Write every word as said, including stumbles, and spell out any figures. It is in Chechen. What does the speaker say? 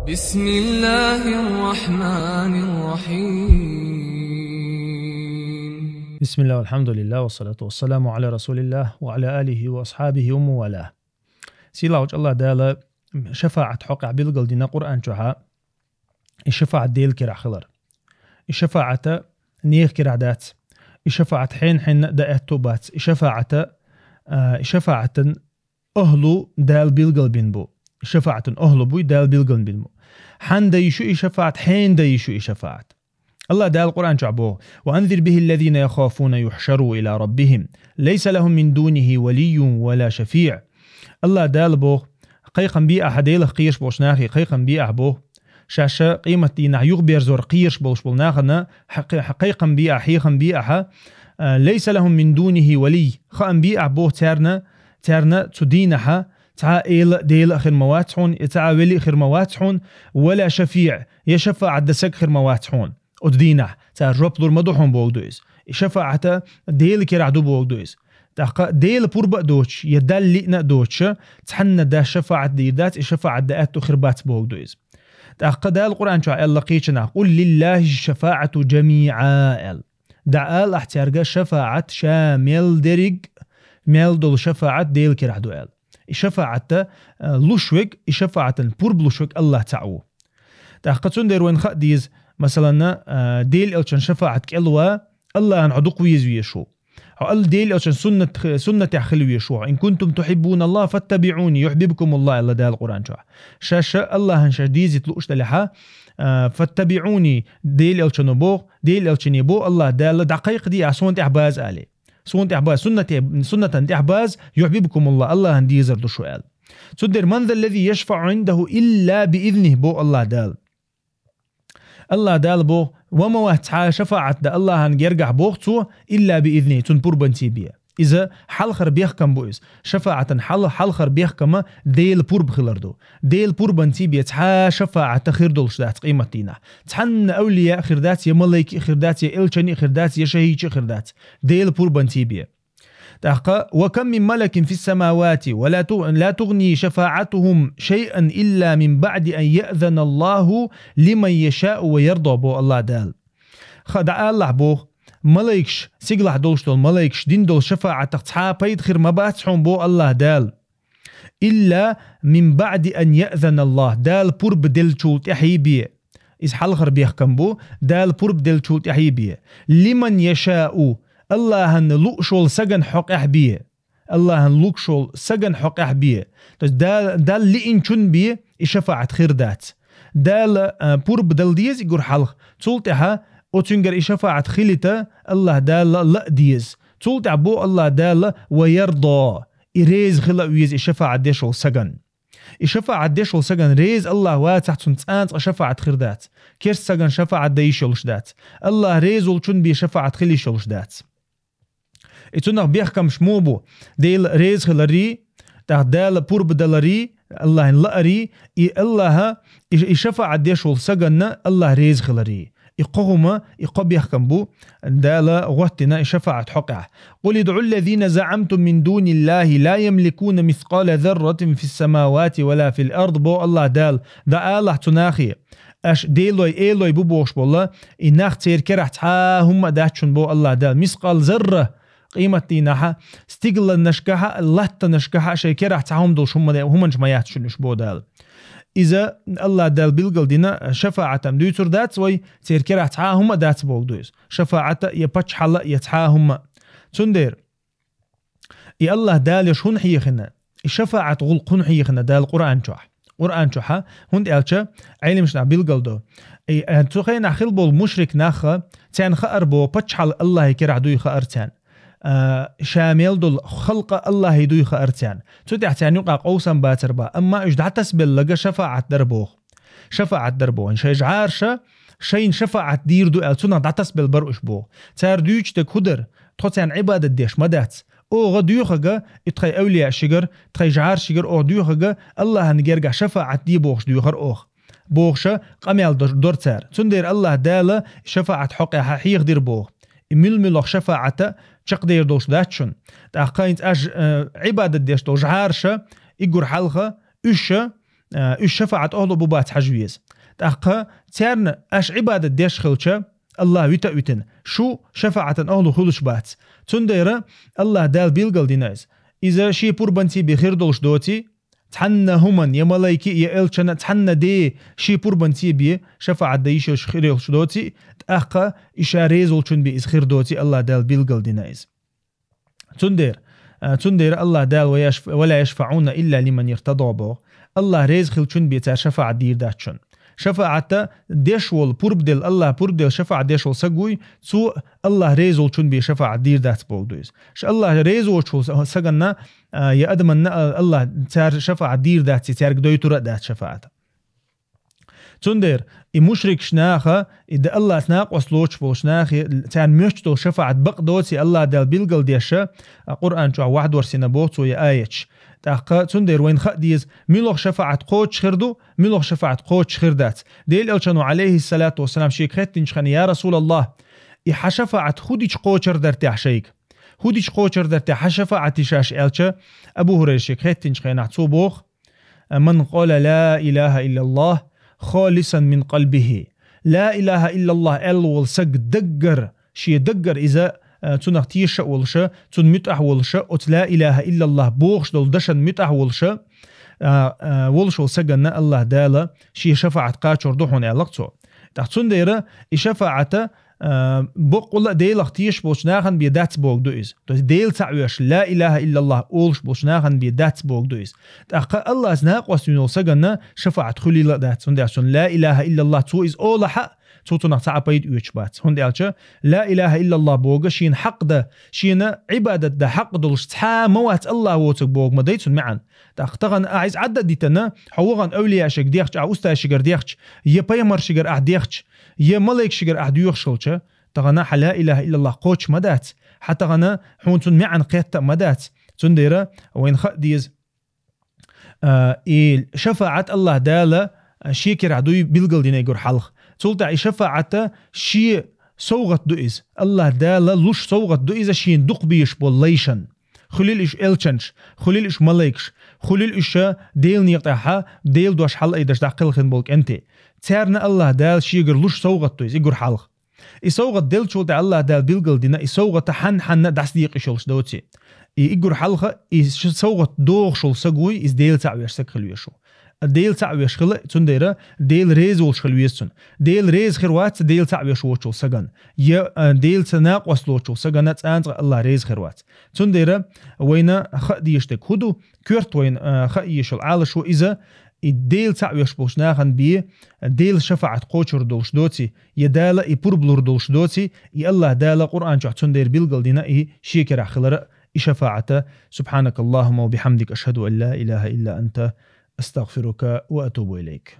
بسم الله الرحمن الرحيم. بسم الله والحمد لله والصلاة والسلام على رسول الله وعلى آله وأصحابه ومن والاه. Сийлахьчу Аллах Дала шафаӀат хьокъехь билгал дина Къуръан чохьа, и шафаӀат Делан керахь хилар. И шафаӀата нехан керахь дац. И шафаӀат хьенан-хьенан а дан аьтту бац. И шафаӀата, а, и шафаӀатан ахӀлу Дала билгал бина бу. И шафаӀатан ахӀлу буй Дала билгал бина бу. Хьан дан йиш ю и шафаӀат, хьенан дан йиш ю и шафаӀат. Аллах Дала Къуръан чохь боху: «وأنذر به الذين يخافون أن يحشروا إلى ربهم ليس لهم من دونه ولي ولا شفيع». Аллах Дала боху: «Кхайкхам бе ахьа Делах кхоьруш болчу нахе, кхайкхам бе ахьа», боху. Шаьш къематдийнахь юхаберзор кхоьруш болуш болу нахана хьа-, хьа-, кхайкхам бе ахьа, хьехам бе ахьа, а, «ليس لهم من دونه ولي». Хаам бе ахьа боху царна, царна цу дийнахьа цхьа а эла а, Дела а хир ма вац хьуна, я цхьа а вели а хир ма вац хьуна, «ولا شفيع», я шафаӀат дан саг хир ма вац хьуна. Оцу дийнахь цара жоп лур ма ду хьуна боху ду иза. И шафаӀата Делан керахь ду боху ду иза. ТӀаккха Делан пурба а доцуш, я Далла лиъна а доцуша, цхьанна дас шафаӀат дийр дац, и шафаӀат дан аьтту хир бац боху ду иза. ТӀаккха Дала Къуръан чохь аьлла кхечанахь: «قل لله الشفاعة جميعا», аьлла. ДӀаала ахь цаьрга шафаӀат ша мел дерриг, мел долу шафаӀат Делан керахь ду аьлла. И шафаӀата, а, луш верг, и шафаӀатан пурба луш верг Аллах цхьаъ ву. ТӀаккха цундела вайна хаа деза, масалан, а, Делан элчан шафаӀат кӀел ва, Аллахьан хьо дукха веза везаш ву. Хьо Алла Делан элчан суннат-, суннатехь хила везаш ву хьо. «إن كنتم تحبون الله فاتبعوني يحببكم الله», аьлла Дала Къуръан чохь. Шаьш Аллахьан шаьш дезийта лууш делахьа, а, «فاتبعوني», Делан элчано боху, Делан элчане боху Аллах Дала: «ДӀакхайкхаде ахь суна тӀехь база», али. Суна тӀехь база, суннате-, суннатан тӀехь база, «يحببكم الله», Аллахьан дезар ду шу аьлла. Цундела: «من ذا الذي يشفع عنده إلا بإذنه», боху Аллах Дала. Аллах Дала боху: «Ва ма вац цхьа а шафаӀат дан Аллахьан гергахь», боху цо, «إلا بإذنه», цунна пурбанций бен. Иза хьалхара бехкам бу иза. ШафаӀатан хьал-, хьалхара бехкама Делан пурба хилар ду. Делан пурбанций бен цхьа а шафаӀата хир долуш дац къематдийнахь. Цхьанна авлия а хир дац, я малайки а хир дац, я элчани а хир дац, я шахӀидчи а хир дац. Делан пурбанций бен. ТӀаккха: «وكم من ملك في السماوات ولا تغ-، لا تغني شفاعتهم شيئا إلا من بعد أن يأذن الله لمن يشاء ويرضى», боху Аллах Дала. Ха, дӀааллахь боху, малайкаш, сигалахь долуш долу малайкаш дина долу шафаӀатах цхьа а пайда хир ма бац хьуна, боху Аллах Дала. «إلا من بعد أن يأذن الله», Дала пурба деллачул тӀаьхьа бен. Иза хьалхара бехкам бу, Дала пурба деллачул тӀаьхьа бен. «لمن يشاء», Аллахьан лууш волу сагана хьокъехь бен. Аллахьан лууш волу сагана хьокъехь бен. То есть Дала, Далла лиъначунна бен и шафаӀат хир дац. Дала, а, пурба дала деза и гур хьалха. Цул тӀаьхьа оцуьнгара и шафаӀат хилийта Аллах Дала ла а деза. Цул тӀаьхьа бо Аллах Дала: «ويرضى», и реза хила а веза и шафаӀат деш волу сагана. И шафаӀат деш волу сагана реза Аллах вацахь, цунна цкъа а шафаӀат хир дац. Керста сагана шафаӀат дан йиш йолуш дац. Аллах реза волчунна бен шафаӀат хила йиш йолуш дац. И цунах бехкамаш муха бу? Дела реза хиларий, тӀаккха Дала пурба даларий, Аллахьан лаарий, и Аллаха, и, и шафаӀат деш волу саганна Аллах реза хиларий. И кхо хӀума, и кхо бехкам бу Дала гӀоттина и шафаӀат хьокъехь. «قل ادعوا الذين زعمتم من دون الله لا يملكون مثقال ذرة في السماوات ولا في الأرض», бо Аллах Дала, дӀаалахь цу нахе. Аша делой, элой бу бохуш болла, и нах церан керахь цхьа а хӀумма а дац шуна, бо Аллах Дала. Мискъал зарра, къематдийнахьа, стигланашкахьа, латтанашкахьа шайн керахь цхьа хӀума долуш хӀумма де-, хӀуманаш ма яц шуна уьш, бо Дала. Иза Аллах Дала билгал дина шафаӀатам дуьйцур дац вай, церан керахь цхьа а хӀумма а дац боху ду иза. ШафаӀата я паччахьалла, я цхьа а хӀумма. Цундела и Аллах Дала еш хӀунда хьехина, и шафаӀат гӀуллакх хӀунда хьехина Дала Къуръан чохь? Къуръан чохьа, хӀунда аьлча, Ӏелимаш нах билгал до. И, э, цу хенахь хила болу мушрик нахха, царна хаар бо, паччахьалла Аллахьи керахь дуй хаар царна. А, ша мел долу халкъа Аллахьи дуй хаар царна. Цу тӀехь царна юкъа къовсам бацар бан, амма уьш дӀатасабелларг шафаӀат дара боху. ШафаӀат дара боху. Шайн жӀараша шайна шафаӀат дийр ду аьлла, цунах дӀатасабелла бара уьш боху. Цара дуьйцу дерг хӀун дара? Тхо царна Ӏибадат деш ма дац. Оха доьхург, и тхайн авлияашкара, тхайн жӀарашкара оха доьхург, Аллахьан гергахь шафаӀат де бохуш доьхура оха. Бохуша къамел дор, дора цара. Цундела Аллах Дала шафаӀат хьокъехьа хьехадира боху. И муьлха-муьлхха шафаӀата чекхдер долуш дац шуна. ТӀаккха хӀинца аша, э, Ӏибадат деш долу жӀараша, и гур хьалха, уьш ша, а, уьш шафаӀат охьлу бу бац хьажа веза. ТӀаккха царна аш Ӏибадат деш хилча, Аллах вита а витина, шу шафаӀатан охьлу хуьлуш бац. Цундера Аллах Дала билгал дина иза. Иза ши пурбанций бе хир долуш доций, цхьанна хӀуман, я малайки, я элчана, цхьанна де ши пурбанций бе шафаӀат дан йиш йолуш хир йолуш доций, тӀаккха и ша реза волчун бе иза хир доций, Аллах Дала билгал дина иза. Цундера, а, цундера Аллах Дала: «Ва яш-, ва ла яшфаӀуна илла лиман иртада», боху. Аллах реза хилчун бе цара шафаӀат дийр дац шуна. ШафаӀата деш волу, пурба делла, Аллах пурба делла шафаӀат деш волу саг вуй, цо Аллах реза волчун бе шафаӀат дийр дац боху ду иза. Ш-, Аллах реза воцчул са-, саганна, а, я адаманна, а, Аллах цара шафаӀат дийр дац, цаьрга дойтура а дац шафаӀата. Цундера и мушрикаш наха, и да Аллас накъост лоцуш болуш нахе, царна муьтч долу шафаӀат бакъ доций Аллах Дала билгал деша, а, Къуръан чохь вахьдорсина боху цо я аяташ. ТӀаккха цундера вайна хаа деза, муьлха шафаӀат кхочуш хир ду, муьлха шафаӀат кхочуш хир дац. Делан элчано, алейхиссалату вассалам, шега хеттинчу хенна: «Я Расулаллах, и хьан шафаӀат хӀу дича кхочар дара техь шайга? ХӀу дича кхочар дара техь хьан шафаӀат йиш аш?» аьлча, Абу Хурайра шега хеттинчу хенахь цо боху: «Ман къала ла илаха иллаллах, халисан мин къалбихи». Ла илаха иллаллах аьлла волу саг даггара, шен даггара иза, а, цунах теша а волуша, цунна муьтӀахь а волуша, оцу ла илаха иллаллах бохуш долу дашан муьтӀахь а волуша, а, а, волуш волу саганна Аллах Дала шен шафаӀат кхачор ду хьуна, аьлла цо. ТӀаккха цундела и шафаӀата, а, боккъала а Делах тешаш болчу нахана бен дац боху ду иза. То есть Дела цхьаъ веш, ла илаха иллаллах олуш болчу нахана бен дац боху ду иза. ТӀаккха Аллас накъост вина волу саганна шафаӀат хуьлийла а дац, хӀунда аьлча цунна ла илаха иллаллах цо иза олахь а, цо цунах цхьа а пайда оьцуш бац. ХӀунда аьлча ла илаха иллаллах боху шена хьакъ дан, шена Ӏибадат дан хьакъ долуш цхьа а ма вац Аллах воцург боху ма дай цунна маьӀна. ТӀаккха тахана ахь иза Ӏадда а дитина, хьо вахана авлияшкара дехча, ахь устазшкара дехча, я пайхамаршкара ахь дехча, я малайкашкара ахь доьхуш хилча, тахана хьан ла илаха иллаллах кхочуш ма дац, хьан тахана хьуна цунна маьӀна кхетта а ма дац. Цундела вайна хаа деза, а, и шафаӀат Аллах Дала, а, шен керахь дуй билгалдина и гур хьалха. Цул тӀаьхьа и шафаӀата шен совгӀат ду иза. Аллах Дала луш совгӀат ду иза шена дукха безаш болу лайшан. Хуьлийла уьш элчанаш, хуьлийла уьш малайкаш, хуьлийла уьш Делан некъа тӀехь, Делан дош хьалаайдеш дӀакхелхина болу кӀентий. Царна Аллах Дала шегара луш совгӀат ду иза, и гур хьалха. И совгӀат деллачул тӀаьхьа Аллах Дала билгалдина, и совгӀата хьанна-хьанна дӀасадекъаш йолуш доций. И, и гур хьалха, и ш-, совгӀат дохуш волу саг вуй, иза Дела цхьаъ веш саг хила веш ву. Дела цхьаъ веш хила, цундела Дела реза волуш хила веза цунна. Дела реза хир вац, Дела цхьаъ веш воцчул сагана. Я, а, Делаца накъост лоцчул сагана цкъа а Аллах реза хир вац. Цундела вайна хаа дезаш дерг хӀун ду, коьрта вайна, а, хаа езаш йолу Ӏалашо иза, и Дела цхьаъ веш болчу нахана бен, Делан шафаӀат кхочур долуш доций, я Дала и пурба лур долуш доций, и Аллах Дала Къуръан чохь цундела билгалдина и шен керахь хилар а, и шафаӀата. Субханакаллахумма ва бихамдик, ашхаду ан ла илаха илла анта, астагфирука ва атубу илайк.